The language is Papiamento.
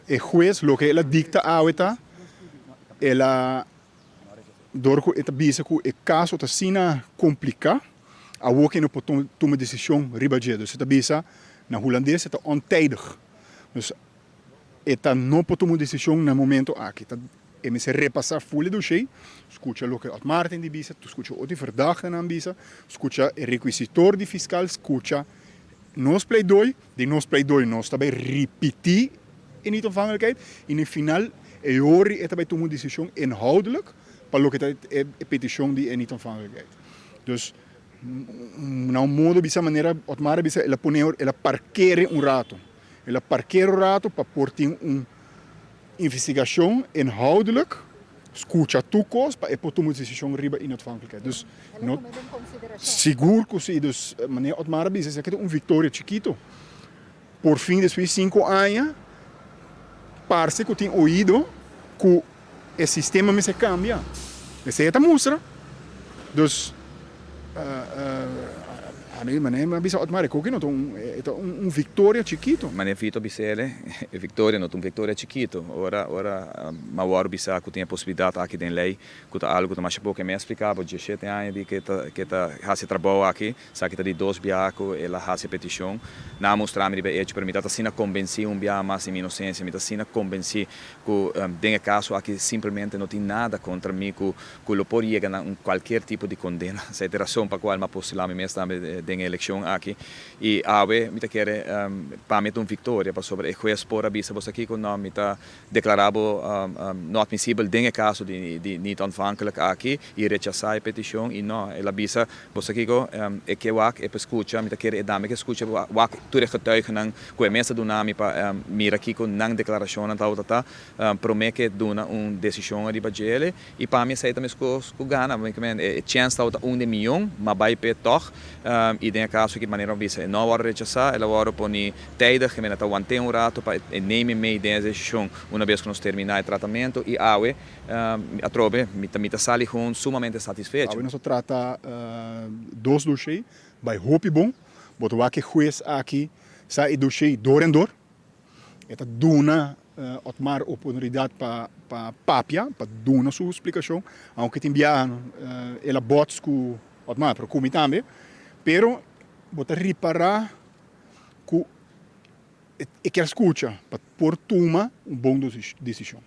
E hues loke el a dicta awe ta el a dor cu e ta bisa cu e caso ta asina complica awor cu e no por tuma decision riba dje. Dus e ta bisa na Hulandes e ta ontijdig. Dus e ta no por tuma un decision na momento aki. Ta e mester repasa full e dossier, scucha loke Otmar tin di bisa, scucha otro verdachtenan bisa, scucha e requisitor di fiscal, scucha nos pleidooi. Den nos pleidooi nos ta bay ripiti e niet ontvankelijkheid y na final e hori e ta bay tuma un decision inhoudelijk pa loke ta e peticion di e niet ontvankelijkheid. Dus na un modo bisa manera Otmar a bisa el a pone el a parkere un rato. El a parkere un rato pa por tin un investigacion inhoudelijk, scucha tur cos pa e por tuma un decision riba e niet-ontvankelijkheid. Dus no sigur cu si. Dus manera Otmar a bisa esaki ta un victoria chikito. Por fin despues di cinco aña parce cu tin oido cu e sistema mester cambia. Esey e ta mustra. Dus ami manera mi a bisa Otmar e koki no ta un e ta un victoria chikito. Manera Vito a bis'el e victoria no ta un victoria chikito. Ora ora mi a wòrdu bisa ku tin e posibilidat aki den lei ku ta algu ku ta masha poko e mi a splika bo diesshete aña di ke ta ke ta hasi e trabou aki. Esaki ta di dos biaha ku el a hasi e petishon. Nan a mustra mi riba e echo, pero mi ta asina kombensí un biaha mas di mi inosensia. Mi ta asina kombensí ku den e kaso aki simplemente no tin nada kontra mi ku ku lo por yega na un kualkier tipo di kondena. Esei ta e rason pa kual mi a postulá mi mes tambe den e elekshon aki. I awe mi ta kere pa mi ta un viktoria pasobra e hues por a bisa bo sa kiko, no, mi ta deklará bo no atmisibel den e kaso di niet ontvankelijk aki i rechasá e petishon. I no, el a bisa bo sa kiko, e ke wak, e por skucha, mi ta kere e dame ke skucha wak tur e getuigenan ku e mes a duna mi pa mira kiko nan deklarashonnan tabata ta promé ke duna un desishon ariba djele. I pa mi esei ta meskos ku gana. E chèns tabata un den miyon, ma bai p'e tòg. I den e kaso aki, manera mi a bisa, e no a wòrdu rechasá, el a wòrdu poni tijdig, e mester ta want'é un rato pa e neem mee den e desishon una bes ku nos terminá e tratamentu. I awe, atrobe, mi ta mi ta sali gewoon sumamente satisfecho. Awe nos a trata dos doshé, bai hopi bon. Bo ta wak e hues aki sa e doshé dor en dor. E ta duna Otmar oportunidat pa papia, pa duna su splikashon, aunke tin biaha el a bots ku Otmar, pero ku mi tambe. Pero bo ta ripará ku e kier skucha pa por tuma un bon desishon.